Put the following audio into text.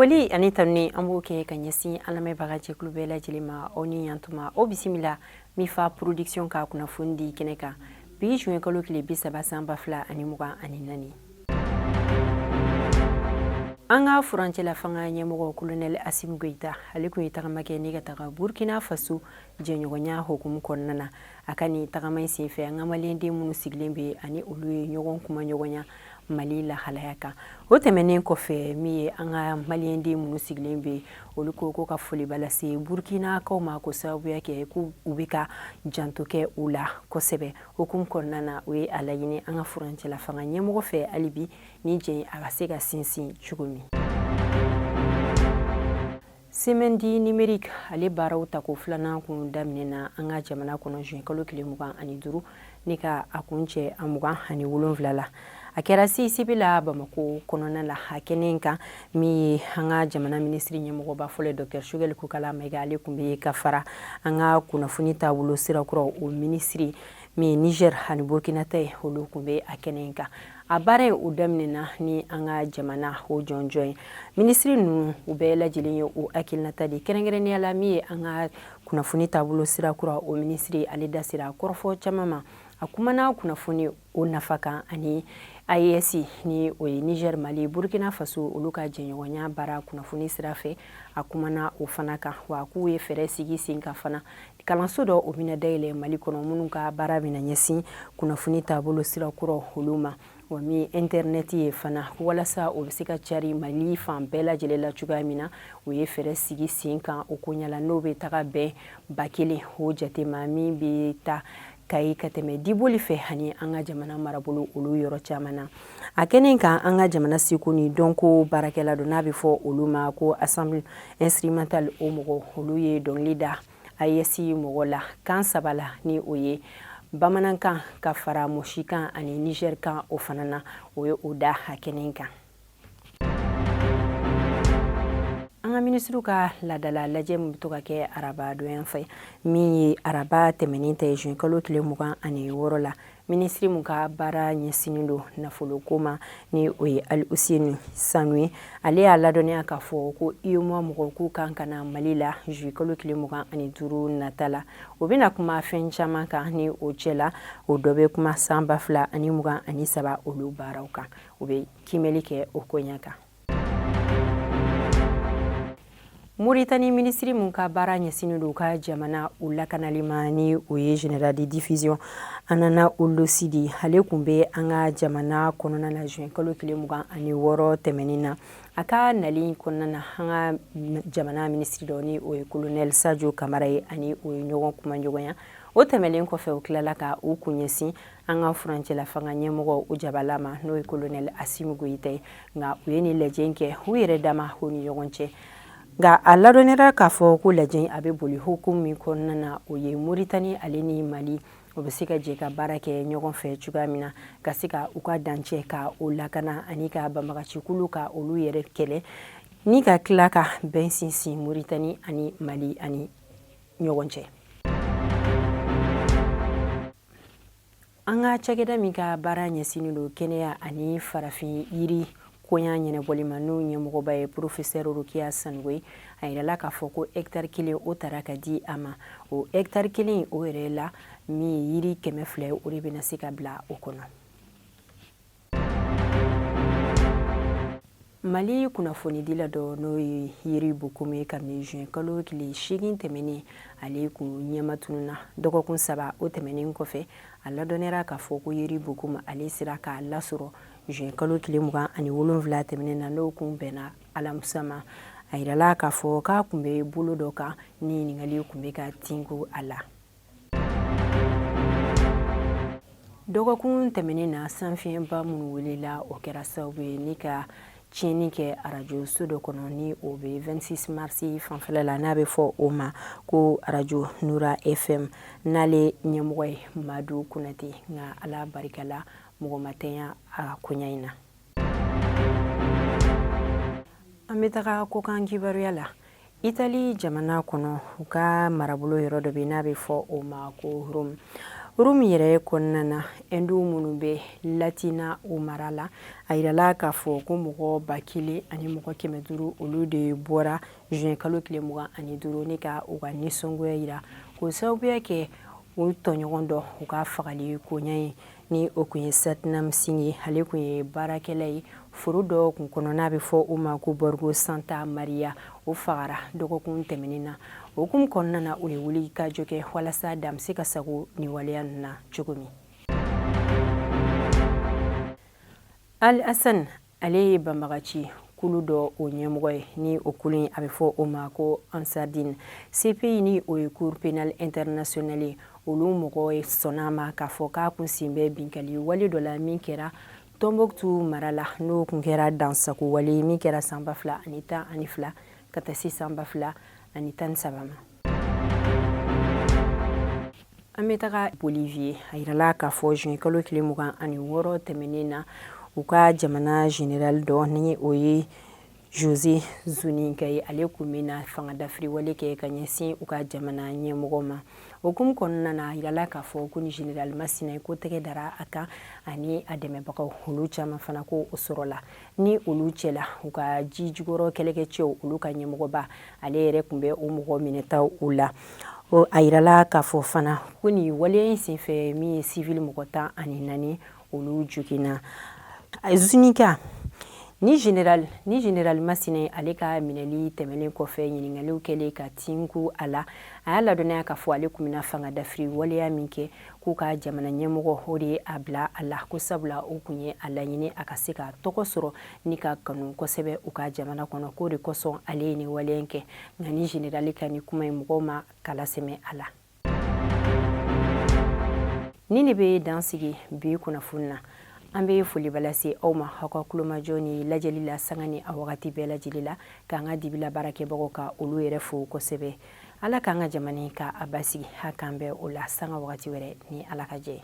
Foli ani tanuni an b'o kɛ ka ɲɛsin an lamɛnbaga jɛkulu bɛɛ lajɛlen ma. Aw ni yantuma, aw bisimila Mifa Production ka kunnafoni di kɛnɛ kan bi juin kalo tile 30 san 2024. An ka furancɛla fanga ɲɛmɔgɔ Colonel Assimi Goïta, ale tun ye tagama kɛ ni ka taga Burkina Faso jɛɲɔgɔnya hukumu kɔnɔna na. A ka nin tagama in senfɛ, an ka maliyɛnden minnu sigilen bɛ ani olu ye ɲɔgɔn kuma ɲɔgɔnya Mali lahalaya kan. O tɛmɛnen kɔfɛ, min ye an ka maliyɛnden minnu sigilen bɛ, olu ko ka foliba lase Burkinakaw ma ko sababuya kɛ k'u bɛ ka janto kɛ u la kosɛbɛ. Hukumu kɔnɔna na, u ye a laɲini an ka furancɛla fanga ɲɛmɔgɔ fɛ hali bi ni jɛ a ka se ka sinsin cogo min. Semaine du numérique, ale baaraw tako filanan kun daminɛna an ka jamana kɔnɔ juin kalo tile 25 ni ka a kuncɛ a 27 la. A kɛra CICB la Bamakɔ kɔnɔna la. A kɛnɛ kan, min ye an ka jamana minisiri ɲɛmɔgɔba fɔlɔ Docteur Choguel Kokalla Maïga, ale tun bɛ ka fara an ka kunnafoni taabolo sira kura o minisiri min ye Niger ani Burkina ta ye, olu tun bɛ a kɛnɛ kan. A baara in o daminɛna ni an ka jamana o jɔnjɔn ye. Minisiri ninnu u bɛɛ lajɛlen ye o hakilinata di, kɛrɛnkɛrɛnnenya la min ye an ka kunnafoni taabolo sira kura o minisiri, ale da sera kɔrɔfɔ caman ma. A kumana kunnafoni o nafa kan ani AES, ni o ye Niger, Mali, Burkina Faso, olu ka jɛɲɔgɔnya baara kunnafoni sira fɛ, a kumana o fana kan. Wa k'u ye fɛɛrɛ sigi sen kan fana, kalanso dɔ o bɛna dayɛlɛ Mali kɔnɔ minnu ka baara bɛna ɲɛsin kunnafoni taabolo sira kura olu ma. Wa min internet ye fana, walasa o bɛ se ka cari Mali fan bɛɛ lajɛlen la cogoya min na, u ye fɛɛrɛ sigi sen kan o koɲɛ la, n'o bɛ taga bɛn 1000 o jate ma, min bɛ taa Kayi ka tɛmɛ Diboli fɛ ani an ka jamana marabolo olu yɔrɔ caman na. A kɛnɛ kan, an ka jamana seko ni dɔnko baarakɛla don n'a bɛ fɔ olu ma ko ensemble instrumental, o mɔgɔ olu ye dɔnkili da AES mɔgɔ la kan saba la, ni o ye bamanankan ka fara mɔsikan ani Niger kan o fana na, o ye o da a kɛnɛ kan. An ka minisiriw ka laadala lajɛ min bɛ to ka kɛ araba donya fɛ, min ye araba tɛmɛnen ta ye juin kalo tile 26 la, minisiri min ka baara ɲɛsinnen don nafoloko ma, ni o ye Alhousseyni Sanou ye, ale y'a ladɔnniya k'a fɔ ko UEMOA mɔgɔw k'u kan ka na Mali la juin kalo tile 25 nata la. O bɛna kuma fɛn caman kan, ni o cɛ la o dɔ bɛ kuma san 2023 olu baaraw kan. U bɛ kiimɛli kɛ o koɲɛ kan. Moritani minisiri min ka baara ɲɛsinnen don u ka jamana u lakanali ma, ni o ye général de division Anana Ould Sidi, ale tun bɛ an ka jamana kɔnɔna na juin kalo tile 26 tɛmɛnen na. A ka nali kɔnɔna na, an ka jamana minisiri dɔ, ni o ye colonel Sadio Kamara ye, ani o ye ɲɔgɔn kuma ɲɔgɔnya. O tɛmɛnen kɔfɛ, u tilala ka u kun ɲɛsin an ka furancɛla fanga ɲɛmɔgɔ o jabala ma, n'o ye colonel Assimi Goïta ye. Nka u ye nin lajɛ kɛ u yɛrɛ dama o ni ɲɔgɔn cɛ. Nka a ladɔnniyara k'a fɔ ko lajɛ a bɛ boli hukumu min kɔnɔna na, o ye Moritani ale ni Mali o bɛ se ka jɛ ka baara kɛ ɲɔgɔn fɛ cogoya min na, ka se ka u ka dancɛ ka o lakana ani ka banbagacikulu ka olu yɛrɛ kɛlɛ, ni ka tila ka bɛn sinsin Moritani ani Mali ani ɲɔgɔn cɛ. An ka cakɛda min ka baara ɲɛsinnen don kɛnɛya ani farafin yiri koɲa ɲɛnabɔli ma, n'o ɲɛmɔgɔba ye professeur Rokiya Sanogo ye, a yirala k'a fɔ ko hectare kelen o tara ka di a ma. O hectare kelen o yɛrɛ la, min ye yiri 200, o de bɛna se ka bila o kɔnɔ. Mali kunnafonidila dɔ, n'o ye Yeri Bokoum ye, kabini juin kalo tile 8 tɛmɛnen ale kun ɲɛma tununna. Dɔgɔkun 3 o tɛmɛnen kɔfɛ, a ladɔnniyara k'a fɔ ko Yeri Bokoum ale sera k'a lasɔrɔ juin kalo tile 27 tɛmɛnen na, n'o kun bɛnna alamisa ma. A yirala k'a fɔ k'a kun bɛ bolo dɔ kan ni ɲininkali kun bɛ ka tingu a la. Dɔgɔkun tɛmɛnen na, sanfiɲɛba minnu welela, o kɛra sababu ye ni ka tiɲɛni kɛ arajo so dɔ kɔnɔ, ni o bɛ 26 mars fanfɛla la, n'a bɛ fɔ o ma ko arajo Nura FM, n'ale ɲɛmɔgɔ ye Madu Konate. Nka Ala barika la, mɔgɔ ma tanya a koɲa in na. An bɛ taga kɔkan kibaruya la. Itali jamana kɔnɔ, u ka marabolo yɔrɔ dɔ bɛ n'a bɛ fɔ o ma ko Rome. Rum yɛrɛ kɔnɔna na, Ɛndu minnu bɛ Latina o mara la, a yirala k'a fɔ ko mɔgɔ 1500 olu de bɔra juin kalo tile 25 ni ka u ka nisɔngoya yira k'o sababuya kɛ u tɔɲɔgɔn dɔ u ka fagali koɲɛ ye, ni o kun ye Satnam Singh ye. Ale kun ye baarakɛla ye foro dɔ kun kɔnɔ n'a bɛ fɔ o ma ko Borgo Santa Maria. O fagara dɔgɔkun tɛmɛnen na. O hukumu kɔnɔna na, u ye wuli ka jɔ kɛ walasa dan bɛ se ka sago nin waleya ninnu na cogo min. Al Hassan, ale ye banbagaci kulu dɔ o ɲɛmɔgɔ ye, ni o kulu in a bɛ fɔ o ma ko Ansardine. CPI, ni o ye Cour pénale internationale ye, olu mɔgɔ ye sɔnna a ma k'a fɔ k'a kun sen bɛ binkali wale dɔ la min kɛra Tombouctou mara la, n'o kun kɛra dansago wale min kɛra san 2012 ka taa se san 2013 ma. An bɛ taga Bolivie. A yirala k'a fɔ juin kalo tile 26 tɛmɛnen na, u ka jamana général dɔ, ni o ye Jose Zuniga ye, ale kun bɛna fanga dafiri wale kɛ ka ɲɛsin u ka jamana ɲɛmɔgɔ ma. O hukumu kɔnɔna na, a yirala k'a fɔ ko ni général masina ko tɛgɛ dara a kan ani a dɛmɛbagaw olu caman fana, ko o sɔrɔla ni olu cɛla u ka ji jukɔrɔ kɛlɛkɛcɛw olu ka ɲɛmɔgɔba, ale yɛrɛ tun bɛ o mɔgɔ minɛtaw u la. A yirala k'a fɔ fana ko nin waleya in senfɛ, min ye civil mɔgɔ 14, olu joginna. Zuniga ni général masina, ale ka minɛli tɛmɛnen kɔfɛ, ɲininkaliw kɛlen ka tinku a la, a y'a ladɔnniya k'a fɔ ale tun bɛna fanga dafiri waleya min kɛ, k'u ka jamana ɲɛmɔgɔ o de ye a bila a la, ko sabula o tun ye a laɲini a ka se ka tɔgɔ sɔrɔ ni ka kanu kosɛbɛ u ka jamana kɔnɔ, k'o de kosɔn ale ye nin waleya in kɛ. Nka ni général ka nin kuma in, mɔgɔw ma kala sɛmɛ a la. Ni ne bɛ dan sigi bi kunnafoni na. An bɛ foliba lase aw ma aw ka kulomajɔ ni lajɛli la sanga ni a wagati bɛɛ lajɛlen la, k'an ka dibila baarakɛbagaw ka olu yɛrɛ fo kosɛbɛ. Ala k'an ka jamana ka a basigi. Ha, k'an bɛn o la sanga wagati wɛrɛ ni Ala ka jɛ.